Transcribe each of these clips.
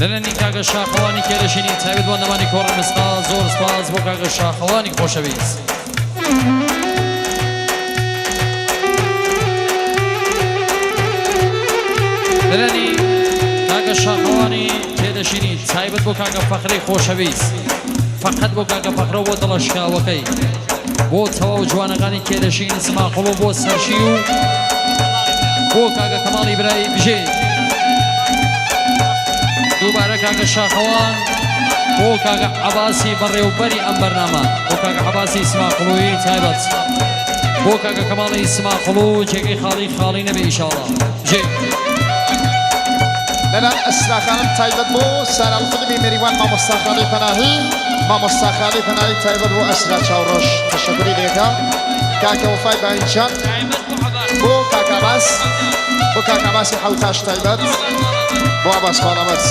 لەلەنی کاکە شاخەوانی کێلەشینی تایبەت بۆ ئەندامانی کۆڕی مسقاڵ، زۆر سپاس بۆ کاکە شاخەوانی خۆشەویست. لەلەنی کاکە شاخەوانی کێلەشینی تایبەت بۆ کاکە فەخری خۆشەویست، فەقەت بۆ کاکە فەخرە و بۆ دڵە شکاوەکەی، بۆ تەواو جوانەکانی کێلەشین سماقڵ و بۆ سەرشی و بۆ کاکە کەماڵی برای بژێ. دووبارە کاکە شاخەوان بۆ کاکە عەباسی بەڕێوبەری ئەم بەرنامە، بۆ کاکە عەباسی سماقڵویی تایبەت، بۆ کاکە کەماڵی سماقڵو جێگەی خاڵی خاڵی نەبێ ئیشاڵا. بژێ. لەلان ئەسرا خانم تایبەت بۆ سارا القدمی مەریوان مامۆستا خاڵی پەناهی مامۆستا خاڵی پەناهی تایبەت بۆ ئەسرا چاوڕەش تەشەکوری لێکا کاکە وەفای باینجان بۆ کاک عەباس بۆ کاک عەباسی حەوتاش تایبەت بۆ عەباس باڵابەرز.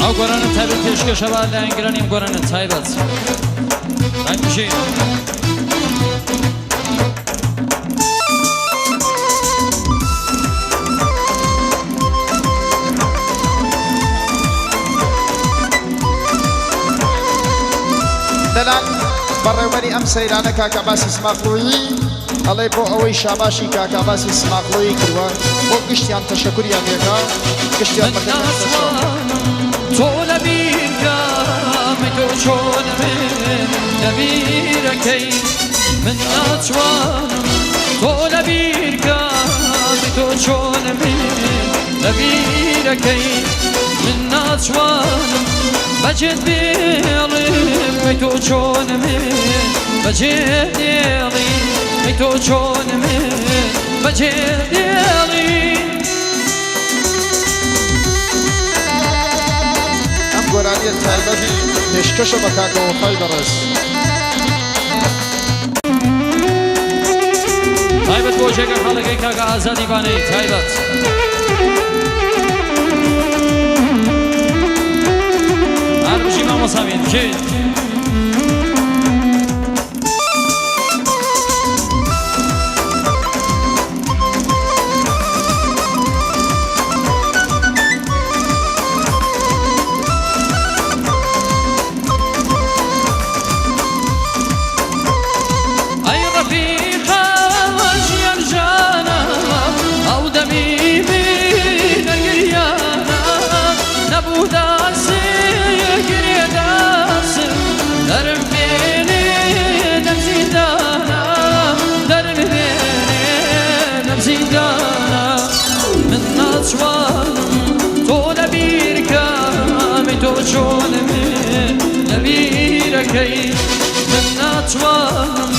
ئەو گۆرانە تایبەت پێشکەشە بە لایەنگرانی ئەم گۆرانە تایبەت. بژین. دەلال بەڕێوبەری ئەم سەیرانە کاک عەباسی سماقڵویی ئەڵێ بۆ ئەوەی شاباشی کاک عەباسی سماقڵویی کردوە بۆ گشتیان تەشەکوریان لێکا گشتیان من ناتوانم تۆ لەبیر کەم تۆ چۆن من لەبیرەکەی من ناتوانم تۆ لەبیر کەم تۆ چۆن من لەبیرەکەی من ناتوانم بەجێت بێڵم تۆ چۆن من بەجێ دێڵی تۆ چۆن من بەجێ دێڵی. ئەم گۆرانیە تایبەت پێشکەشە بە کاکە وەفای بەڕێز. تایبەت بۆ جێگە خاڵەکەی کاکە ئازادی بانەی تایبەت. هەر بژی مامۆستا بین بژی. ئەی ڕەفیقە ژیان ژانە ئەو دەمی بینە گریانە نەبوو داسێ گرێ داسم دەرم بێنێ لەم زیندانە دەرم بێنێ لەم زیندانە من ناتوانم تۆ لەبیر کەم تۆ چۆن من لەبیرەکەی من ناتوانم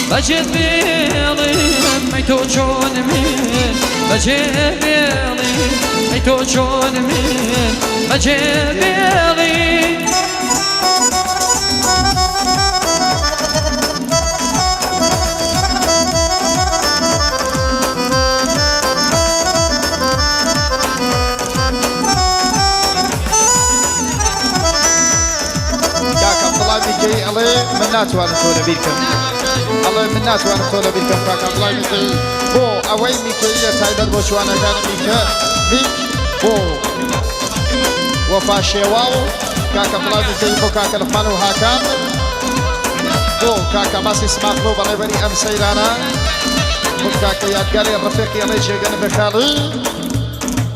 بەجێت بێڵم ئەی تۆ چۆن من بەجێ بێڵی ئەی تۆ چۆن من بەجێ بێڵی. کاک عەبدوڵا میکەیی ئەڵێ من ناتوانم تۆ لەبیر کەم ئەڵێ من ناتوانم تۆ لەبیر کەم کاک عەبدوڵای میکەیی بۆ ئەوەی میکەییە تایبەت بۆ چوانەکانی میکە میک بۆ وەفا شێواو کاک عەبدوڵای میکەیی بۆ کاکە لوقمان و هاکان بۆ کاک عەباسی سماقلۆ بەڕێوەری ئەم سەیرانە بۆ کاکە یادگاری ڕەفیقی ئەڵێ جێگە نەبێ خاڵی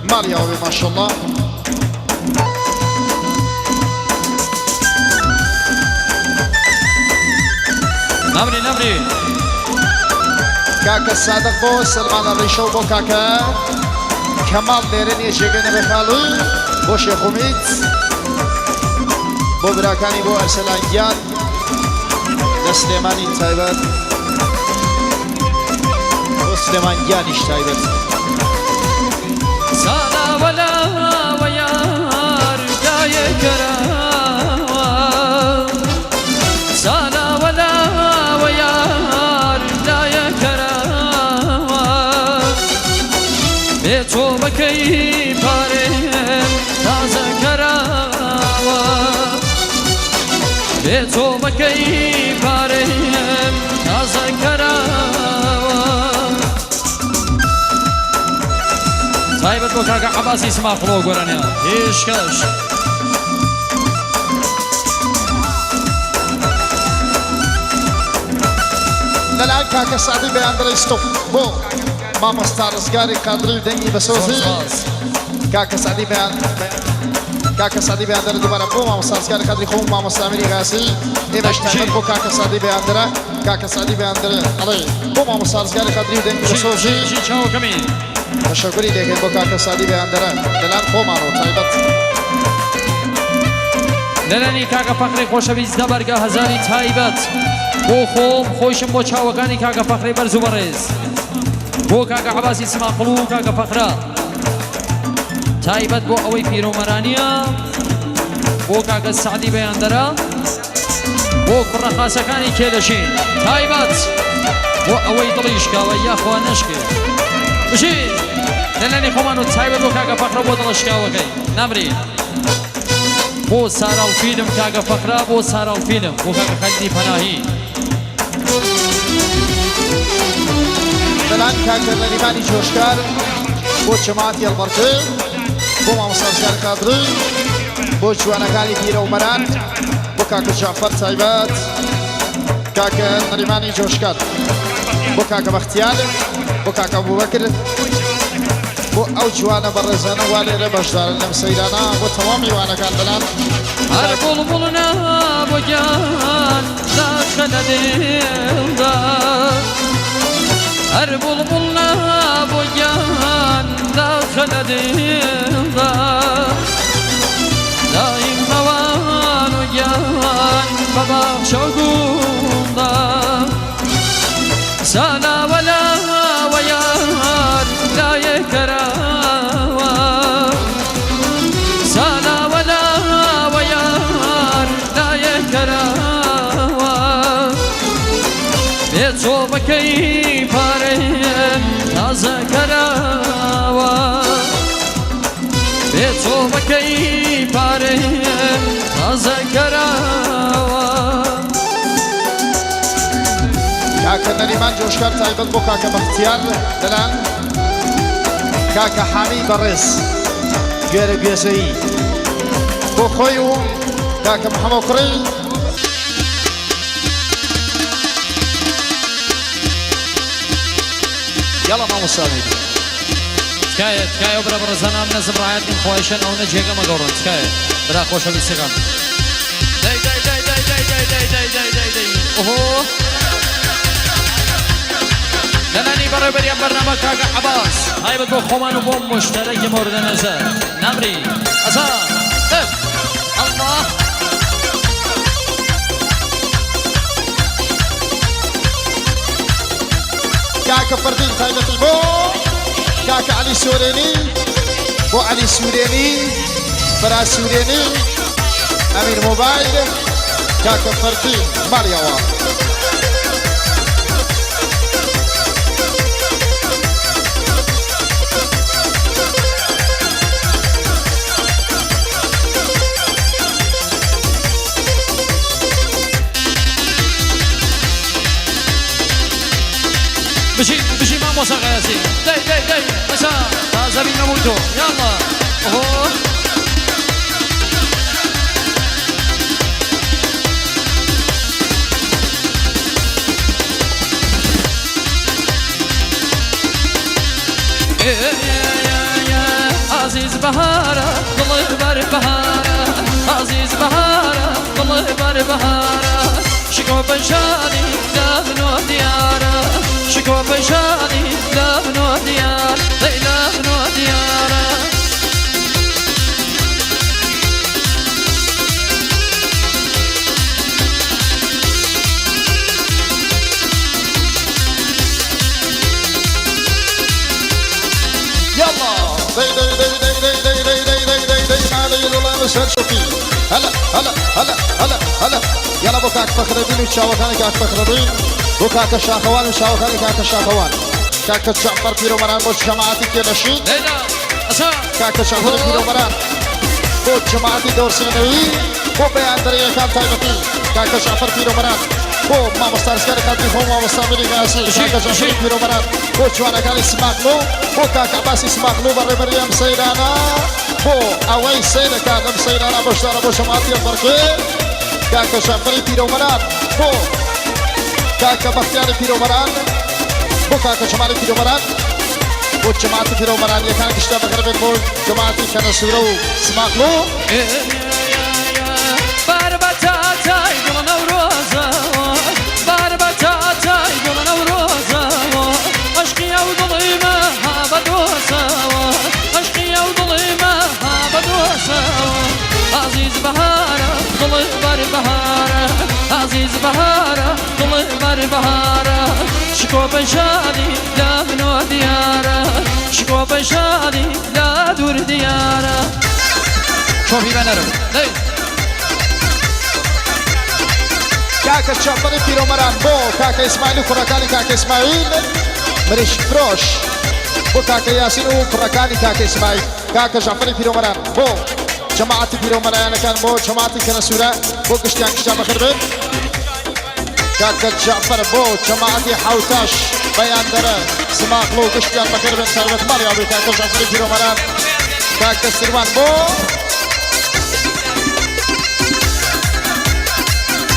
ماڵی ئەوێ ماشەڵڵا. نەمری نەمری. کاکە سادق بۆ سەلمانە ڕیشە و بۆ کاکە کەماڵ لێرە نییە جێگەی نەبێ خاڵی بۆ شێخ ئومید بۆ براکانی بۆ ئەرسەلان گیان لە سلێمانی تایبەت. سلێمان گیانیش تایبەت. تایبەت بۆ کاکە عەباسی سماقڵۆ گۆرانیان پێشکەش. لەلایەن کاکە سەعدی بەیاندڕی ستۆپ بۆ مامۆستا ڕزگاری قادری و دەنگی بەسۆزی کاکە سەعدی بەیان کاکە سەعدی بەیاندەرە دووبارە بۆ مامۆستا ڕزگاری قادری خۆم مامۆستا ئەمیری غازی ئێمەش تایبەت بۆ کاکە سەعدی بەیاندەرە کاکە سەعدی بەیاندەرە ئەڵێ بۆ مامۆستا ڕزگاری قادری و دەنگی بەسۆزی چاوەکەمی تەشەکوری لێکەین بۆ کاکە سەعدی بەیاندەرە لەلایەن خۆمانەوە تایبەت. لەلانی کاکە فەخری خۆشەویست دە بەرگە هەزاری تایبەت بۆ خۆم خۆیشم بۆ چاوەکانی کاکە فەخری بەرز و بەڕێز بۆ کاکە عەباسی سماقڵ و کاکە فەخرە تایبەت بۆ ئەوەی پیرۆمەرانیە بۆ کاکە سەعدی بەیاندەرە بۆ کوڕە خاسەکانی کێلەشین تایبەت بۆ ئەوەی دڵی شکاوە یاخوا نەشکێ بژی لەلانی خۆمان و تایبەت بۆ کاکە فەخرە بۆ دڵە شکاوەکەی نامری بۆ ساراڵ فیلم کاکە فەخرا بۆ ساراڵ فیلم بۆ کاکە خەلیلی پەناهی. لەلایەن کاکە نەریمانی جۆشکار بۆ جەماعەتی هەڵبەڕکێ بۆ مامۆستا ڕزگار قادری بۆ جوانەکانی پیرەومەران بۆ کاکە جەعفەر تایبەت کاکە نەریمانی جۆشکار بۆ کاکە بەختیار بۆ کاکە ئەبوبەکر بۆ ئەو جوانە بەڕێزانە وا لێرە بەشدارن لەم سەیرانە بۆ تەوامی وانەکان بەلام هەر بوڵبوڵ نا بۆ گیان داخە لە دڵدا هەر بوڵبوڵ نا بۆ گیان داخە لە دڵدا دایم مەوان و گیان بە باخچە و گوڵدا سالا وەلا وە یار لایێ کەراوە سالا وەلا وە یار لایێ کەراوە بێ چۆمەکەی پارێ تازە کەراوە بێ چۆمەکەی پارێ تازە کەراوە. کاکە نەریمان جۆشکار تایبەت بۆ کاکە بەختیار لەلایەن کاکە حامی بەڕێز گوێرە گوێزەیی بۆ خۆی و کاکە محەمە کوڕی. یاڵا مامۆستا مێدی. تکایە تکایە برا بەڕێزانام نەزم ڕایەت کەن خواهیشەن ئەونە جێگە مەگۆڕن تکایە برا خۆشەویستەکان. دەی دەی دەی دەی دەی دەی دەی دەی دەی دەی دەی ئۆهۆ لەلانی بەڕێوبەری ئەم بەرنامە کاکە عەباس تایبەت بۆ خۆمان و بۆ مشتەرەکی مۆردە نەزەر نامری ئەسا اف الله. کاکە فەردین تایبەتی بۆ کاکە عەلی سۆرێنی بۆ عەلی سورێنی فەراز سورێنی ئەمیر مۆبایل کاکە فەردین ماڵیەوە. بژی بژی مامۆستا غەیاسی دەی دەی دەی ئەسا تازە بین نەبووی تۆ یاڵڵا ئۆهۆ. ئازیز بەهارە دڵێ بەر بەهارە ئازیز بەهارە دڵێ بەر بەهارە شکۆ پەیشانی لە منۆ دیارە شکۆ پەیشانی لە منۆ دیار دەی لە منۆ دیارە. دڵم سەر شوقی هەلە هەلە هەلە هەلە هەلە یاڵا بۆ کاک فەخرەدین و چاوەکانی کاک فەخرەدین بۆ کاکە شاخەوان و چاوەکانی کاکە شاخەوان کاکە جەعفەر پیرۆمەران بۆ جەماعەتی کێلەشین کاکە جەعفەر پیرۆمەران بۆ جەماعەتی دۆرسێنەوی بۆ بەیاندەرەیەکان تایبەتی کاکە جەعفەر پیرۆمەران بۆ مامۆستا ڕزگاری قادری خۆ مامۆستا میری غیاسی کاکە جەعفەری پیرۆمەران بۆ جوانەکانی سماقلو بۆ کاک عەباسی سماقلو بەڕێبەری ئەم سەیرانە بۆ ئەوەی سەیرەکان ئەم سەیرانە بەشدارە بۆ جەماعەتی ئەڵبەرکێ کاکە جەعفەری پیرۆمەران بۆ کاکە بەختیاری پیرۆمەران بۆ کاکە جەمالی پیرۆمەران بۆ جەماعەتی پیرۆمەرانیەکان گشتە بەخێر بێن بۆ جەماعەتی کەنەسوورە و سماقلو. بار بەتاتای گوڵە نەورۆزەوە بار بەتاتای گوڵە نەورۆزەوە عەشقی ئەو دڵی مە ها بە دۆسەوە عەشقی ئەو دڵی مە ها بە دۆسەوە ئازیز بەهارە دڵی بەر بەهارە ئازیز بەهارە دڵی بەر بەهارە شکۆ بەژانی لە منۆ دیارە شکۆ بەژانی لە دوور دیارە چۆپی بەنەرم دەی. کاکە چەپەری پیرۆمەران بۆ کاکە ئیسماعیل و کوڕەکانی کاکە ئیسماعیل مریشک فرۆش بۆ کاکە یاسین و کوڕەکانی کاکە ئیسماعیل کاکە جەعفەری پیرۆمەران بۆ جەماعەتی پیرۆمەرایانەکان بۆ جەماعەتی کەنەسوورە بۆ گشتیان گشتیان بەخێر بێن کاکە جەعفەر بۆ جەماعەتی حەوتاش بەیاندەرە سماقڵ و گشتیان بەخێر بێن تایبەت ماڵی ئاوی کاکە جەعفەری پیرۆمەران کاکە سیروان بۆ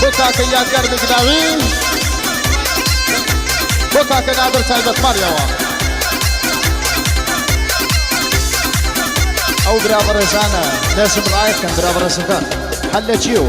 بۆ کاکە یادگار بگلاوی بۆ کاکە نادر تایبەت ماڵیەوە ئەو برا بەڕێزانە لازم ڕایەکەن برا بەڕێزەکان هەر لە چی و